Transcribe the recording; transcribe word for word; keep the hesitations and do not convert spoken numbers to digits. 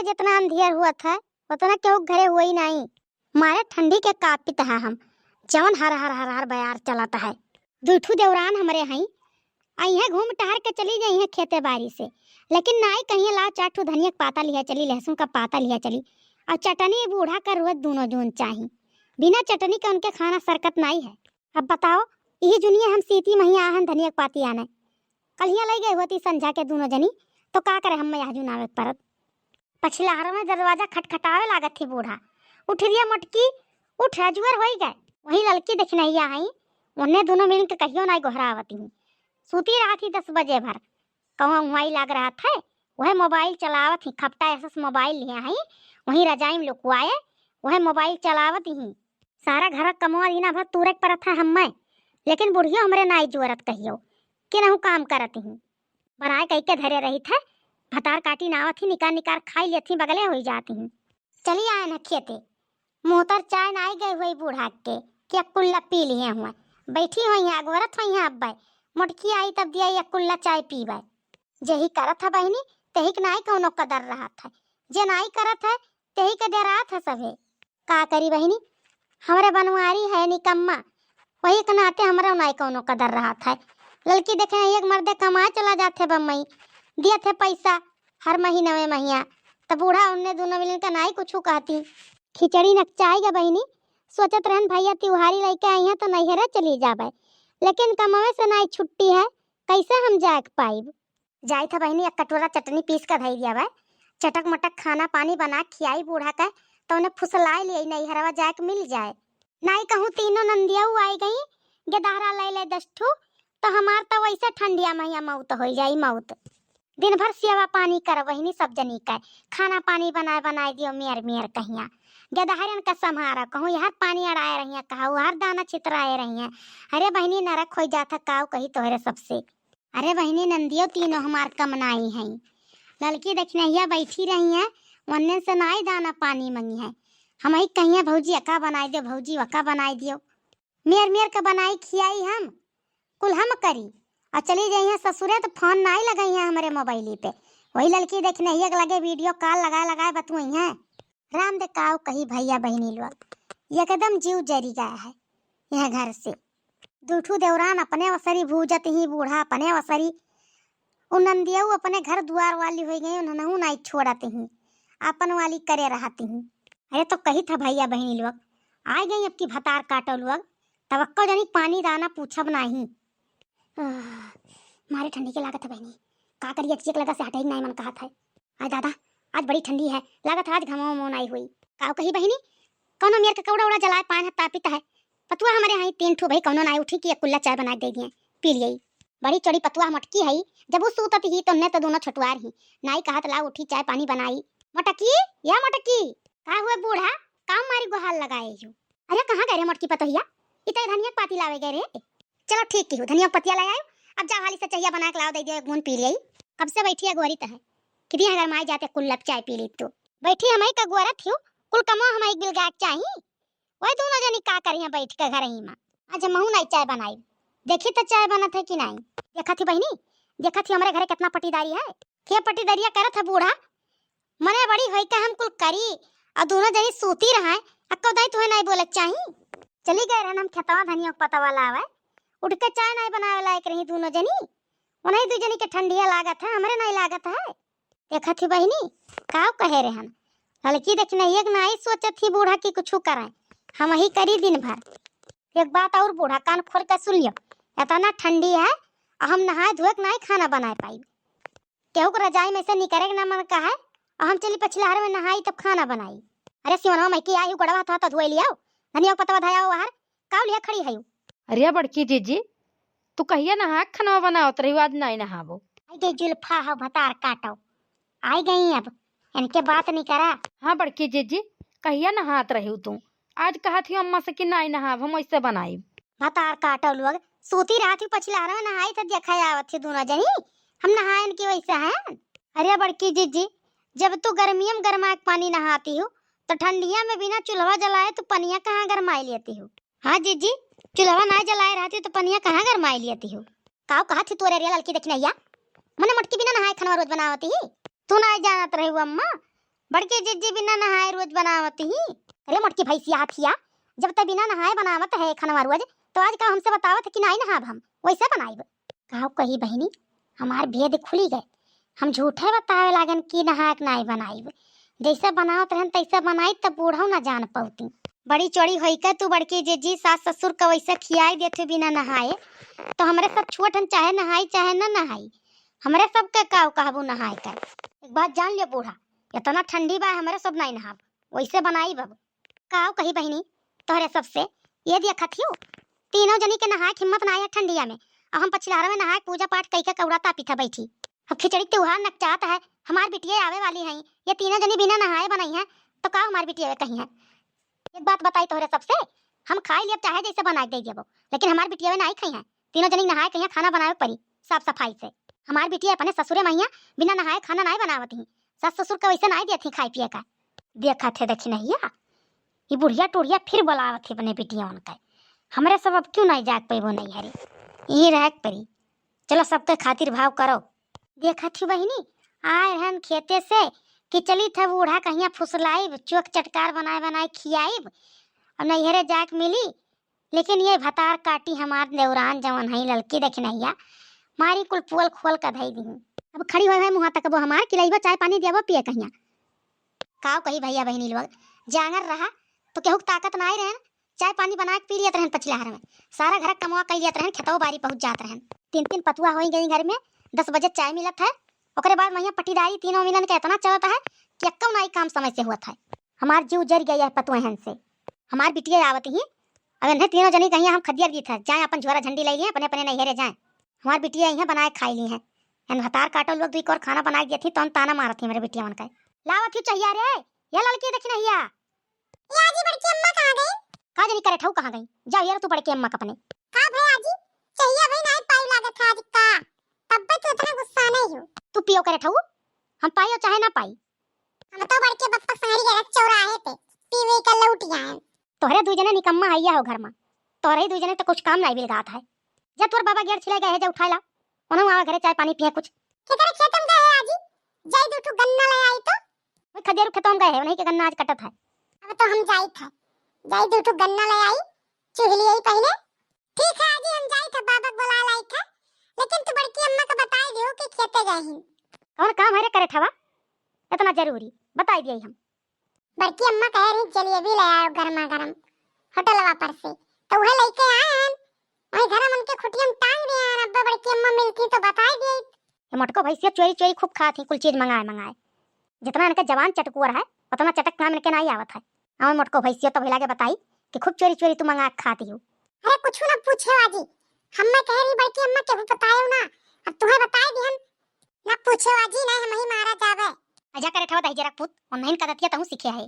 कितना अंधियर हुआ था, उतना केहू घरे हुआ ही नहीं। मारे ठंडी के कापित है हम, जवन हर हर हर हर बयार चलत है। दुइ ठू देवरान हमरे हईं, अइहें घूम टहर के चली जइहें खेते बारी से, लेकिन नाई कहिए लाओ चार ठू धनिया के पाता लिहा चली, लहसुन का पाता लिहा चली, और चटनी बूढ़ा का रोज दूनों जून चाही। बिना चटनी के उनके खाना सरकत नाई है। अब बताओ, इही जुनिया हम सीती महिया आहन धनिया के पाती आने, कल्हिया लइ गए होती संझा के दूनों जनी, तो का करे हम यह जुनावे के परत। पछिलहर में दरवाजा खटखटावे लागत ही बूढ़ा। "उठ रिया मोटकी, उठ, अजुअर होई गए।" वही ललकी देखनहिया हई, उन्हें दूनों मिल के कहियो नाई गोहरावत ही। सूती रहत ही दस बजे भर, कहूँ हुआई लाग रहत है, वह मोबाइल चलावत ही, खपटा एसस मोबाइल लिया हई, वही रजाई में लुकुआए, वह मोबाइल चलावत ही। सारा घर कमवा दिना भर तूरे के परत है हम्मे, लेकिन बुढ़ियो हमरे नाई जुअरत कहियो, कि नहु काम करत ही। बनाए कई के धरे रहित है, भतार काटी नावत ही, निकार निकार खाई लेत ही, बगले होई जात ही। चली आए न खेते, मोहतर चाय नाई गए हुई बूढ़ा के, कि अक्कुल्ला पी लिए हुए। बैठी हुई हैं, अगवरत हुई हैं अब्बे। मोटकी आई तब दिया अक्कुल्ला चाय पीबे। जेही करत है बहिनी, तेही के नाई कौनो कदर रहत है। जे नाई करत है, तेही के डेरात है सभे। का करी बहिनी, हमरे बनवारी है निकम्मा, वही के नाते हमरा नाई कौनो कदर रहत है। ललकी देखे एक मर्दे कमाए चला जात है बम्बई, दियत है पैसा हर महीना में महिया, त बूढ़ा उन्ने दूनों मिलन का नाई कुछ कहती। खिचड़ी नकचाई गा बहिनी, सोचत रहन भैया त्योहारी लइके आई हैं तो नैहरे चली जाबे, लेकिन कमावे से नाई छुट्टी है, कैसे हम जाए के पाइब? जाई था बहिनी, एक कटोरा चटनी पीस के धई दिया बा, चटक मटक खाना पानी बना खियाई बूढ़ा के, तो उन्हें फुसलाए लिए नैहरवा जाए के मिल जाए। नाई कहूँ तीनों नंदिया आई गई, गेदहरा ले ले दस ठू, तो हमार तो वैसे ठंडिया महिया मौत हो जाई मौत। दिन भर सेवा पानी कर बहिनी सब जनी के, खाना पानी बनाए बनाए दियो मेर मेर कहिया, गेदहरन का संभारा, कहूँ यार पानी अड़ाए रहिया, कहा यार दाना छितराए रहिया। अरे बहिनी नरक हो जात है, काऊ कही तोहरे सबसे। अरे बहिनी, नंदियो तीनों हमार कम नाई हैं। ललकी दखिनहिया बैठी रही हैं, वन्ने से नाई दाना पानी मंगी हैं। हम ही कहिए, "भौजी, अका बनाई दियो, भौजी, वका बनाई दियो।" मेर मेर के बनाई खियाई हम, कुल हम करी। और चली जाई हैं ससुरे तो फोन नाई लगाई हैं हमरे मोबाइली पे। वही ललकी दखिनहिया के लगे वीडियो कॉल लगाए लगाए बतुई हैं। राम दे काव कही भैया बहिनी लोग, एकदम जीव जरी गया है यह घर से। दुठू देवरान अपने वसरी भूजत ही, बूढ़ा अपने वसरी, उ नंदियऊ अपने घर दुआर वाली हो गई, उन्हनहू नाई छोड़त ही, अपन वाली करे रहत ही। अरे तो कही था भैया बहिनी लोग, आ गई अब की भतार काटो लोग, तब अक्को जनी पानी दाना पूछब नाही। आह, मारे ठंडी के लागत है बहिनी, का करिए, एक लगा से हटे ही नाई मन कहत है। आय दादा, आज बड़ी ठंडी है, लागत है आज घमवा उमवा नाई हुई। काव कही बहिनी, कौनो मेर के कौड़ा उड़ा जलाए पान है, तापित है। पतुआ हमरे यहाँ तीन ठू भाई कौनो नाई उठी कि एक कुल्ला चाय बना के दे दिए, पी लिए। बड़ी चोरी पतुआ मोटकी है, जब उ सूतत ही तो उन्ने तो दोनों छोटुआर ही, नाई कहत ला उठी चाय पानी बनाई। मोटकी, या मोटकी, का हुए बूढ़ा, काम मारी गोहार लगाए यू। अरे कहाँ गए रे मोटकी पतोहिया, इ तो धनिया के पाती लावे गए रे। चलो ठीक की हो, धनिया के पतिया ले आयो, अब जा हाली से चहिया बना के लाओ, दे दियो एक बूंद पी लिया। कब से बैठी अगोरी तह, कितनी अगर माई जाते कुल्ला चाय पी ली तो। बैठी हम ही का गोरत हियो, कुल कमो हम ही बिलगा के चाही। वही दोनों जनी का करी हैं बैठ के घर ही में। आज हमहू नाई चाय बनाई, देखी तो चाय बनत है कि नाई। देखत ही बहिनी, देखत ही हमरे घरे कितना पटीदारी है। के पटीदारिया करत है बूढ़ा, मने बड़ी होई के हम कुल करी, और दोनों जनी सूती रहे, अक्को दाई तुहे नाई बोले चाही। चली गए रहन हम खेतवा धनिया के पतवा लावे, उठ के चाय नाई बनावे लायक रही दोनों जनी। उन्हीं दू जनी के ठंडिया लागत है, हमरे नाई लागत है। देखत ही बहिनी, काव कहे रहन, ललकी दखिनहिया के नाई सोचत ही बूढ़ा की कुछ करे, हम ही करी दिन भर। एक बात और बूढ़ा कान खोल के सुन लियो, इतना ठंडी है, हम नहाए धोए के नाई खाना बनाए पाई। केहू के रजाई में से निकरे के ना मन कहे, और हम चली पछिलहर में नहाई तब खाना बनाई। अरे सिवनवा मइके आई हूँ, गोड़वा हाथ धोए लियाओ, धनिया के पतवा धयाओ बाहर, काव लिया खड़ी है। अरे बड़की जीजी, तू कहिया नहा के खाना बनावत रही, आज नाई नहाबो? आई गई जुल्फा हो भतार काटो, आई गई अब, इनके बात नहीं करा। हाँ बड़की जीजी, कहिया नहात रही तू? आज कहत ही अम्मा से कि नाई नहाब, हम ऐसे बनाई। भतार काटो लोग, सूती रात ही पछिलहर में नहाई तो देखा आवत ही दोनों जनी, हम नहायन की वैसे हैं। अरे बड़की जीजी, जब तू गर्मिया में गरमाए के पानी नहाती हो, तो ठंडिया में बिना चूल्हा जलाए तू पनिया कहाँ गरमाई लेती हो? हाँ जीजी, चूल्हा ना जलाए रहती तो पनिया कहाँ गरमाई लेती हो? काव कहत ही तोरे रे ललकी दखिनहिया, मने मोटकी बिना नहाए खनवा रोज बनावती ही। तू ना जानत रही अम्मा, बड़की जिज्जी बिना नहाए रोज बनावत ही। अरे मोटकी भैंसिया हथिया, जब तै बिना नहाए बनावत है खनवा रोज, तो आज का हमसे बतावत है कि नाई नहाब हम, वैसे बनाइब। काव कही बहिनी, हमार भेद खुली गए। हम झूठे बतावे लागन कि नहाए के नाई बनाइब। जैसे बनावत रहन तैसे बनाई, तब बूढ़ऊ ना जान पौती। बड़ी चोरी होई के तू बड़की जिज्जी सास ससुर का वैसे खियाई देत हू बिना नहाए, तो हमरे सब छोट हन, चाहे नहाई चाहे न नहाई, हमरे सब के काव कहबू नहाए के। एक बात जान लियो बूढ़ा, इतना ठंडी बा, हमरे सब नाई नहाब, वैसे बनाइब अब। काव कही बहिनी, तोहरे सबसे ये देखत हियो, तीनों जनी के नहाए के हिम्मत ना है ठंडिया में। अब हम पछिलहरा में नहाए के पूजा पाठ कई के कौड़ा तापी था बैठी। अब खिचड़ी त्योहार नकचात है, हमार बिटिया आवे वाली हैं, ये तीनों जनी बिना नहाए बनाई हैं, तो का हमार बिटिया कही है? एक बात बताई तोहरे सबसे, हम खाई लियब चाहे जैसे बना के दे देबो, लेकिन हमार बिटिया नाई खाई हैं। तीनों जनी नहाए कहिया खाना बनावे पड़ी साफ सफाई से। हमार बिटिया अपने ससुरे महिया बिना नहाए खाना नाई बनावत ही, सास ससुर के वैसे नाई देत ही खाए पिए का। देखा थे दखिनहिया, ई बुढ़िया टुढ़िया फिर बोलावत ही अपने बिटिया उनका। हमरे सब अब क्यों नाई जाग पैबो नहीं हरे, यहीं रह के पड़ी। चलो सबके खातिर भाव करो। देखत ही बहिनी, आए रहन खेते से कि चली थे बूढ़ा कहिया फुसलाइब, चोख चटकार बनाए बनाए खियाइब, और नैहरे जाके मिली। लेकिन ये भतार काटी हमार देवरान जवन है ललकी दखिनहिया, मारी कुल पोल खोल के धई दी। अब खड़ी होए है मुँह तकबो हमार, खिलैबो चाय पानी देबो पिए कहिया। काव कही भैया बहिनी लोग, जांगर रहा तो केहू के ताकत ना आई रहन, चाय पानी बना के पी लियत रहन पछिलहर में, सारा घर कमवा कई लियत रहन, खेतवा बारी पहुँच जात रहन। तीन तीन पतुआ हो गई घर में, दस बजे चाय मिलत है, ओकरे बाद वहीं पटीदारी तीनों मिलन के इतना चलत है कि एक्को नाई काम समय से हुआ था। हमार जीव जर गया है पतुएहन से। हमार बिटिया आवत ही, अब इन्हें तीनों जनी कहिया हम खदियर दी था, जाए अपन झोरा झंडी ले लिए, अपने अपने नैहरे जाए। हमार बिटिया यहाँ बनाए खाई ली है, एन भतार काटो लोग दुई कोर खाना बनाए दिए थी, तौन ताना मारत ही मेरे बिटिया मन का। लावत ही चाहिया रे, ये लड़की दखिनहिया। या जी, बड़की अम्मा कहाँ गई? का जानी करे ठऊ कहाँ गई? जा यार तू बड़की अम्मा के अपने। का भई आजी, चाहिया भई नाई पाई लागत है आज का, तब तू इतना गुस्सा नहीं हो। तू पियो करे ठऊ, हम पाई और चाहे ना पाई। हम तो बड़के बप्पा संगरी गए चौराहे पे, पीवे का लौट आए। तोहरे दुई जने निकम्मा हैया हो घर में, तोहरे ही दुई जने तो कुछ काम नहीं बिलगात है। जा तोर बाबा गेर छिला गए है, जा उठाए ला, उन्हों आवा घरे चाय पानी पिए कुछ। केकरे खेत में गए है आजी? जाई दू ठू गन्ना ले आई तो। वही खदेरू खेतों में गए है, उन्हीं के गन्ना आज कटत है। अब तो हम जाई था, जाई दू ठू गन्ना ले आई, चुहली आई पहले। ठीक है आजी, हम जाई था, बाबा के बुला लाई था, लेकिन तू बड़की अम्मा को बताई दियो कि खेते गए हैं। कौन काम है रे करे ठवा, इतना जरूरी बताई दिया हम। बड़की अम्मा कहे रही जलेबी ले आओ गर्मा गर्म होटलवा पर से, तो वह लेके आए हैं। वही घर हम उनके खुटिया में टांग दिए हैं, अब्बा बड़की अम्मा मिलती तो बताई दी। ये मोटको भैंसिया चोरी चोरी खूब खात ही, कुल चीज मंगाए मंगाए। जितना इनका जवान चटकुआ रहा है, उतना चटक नाम इनके नहीं आवत है। और मोटको भैंसिया तो भैला के बताई कि खूब चोरी चोरी तू मंगा के खाती हो। अरे कुछ ना पूछे आजी, हम मैं कह रही बड़की अम्मा केहू बतायो ना, अब तुम्हें बताए दिहन। ना पूछे आजी, ना हम ही मारा जावे। अजा करे ठवा दही जरा पूत, और नहीं कदतिया तहूँ सीखे है।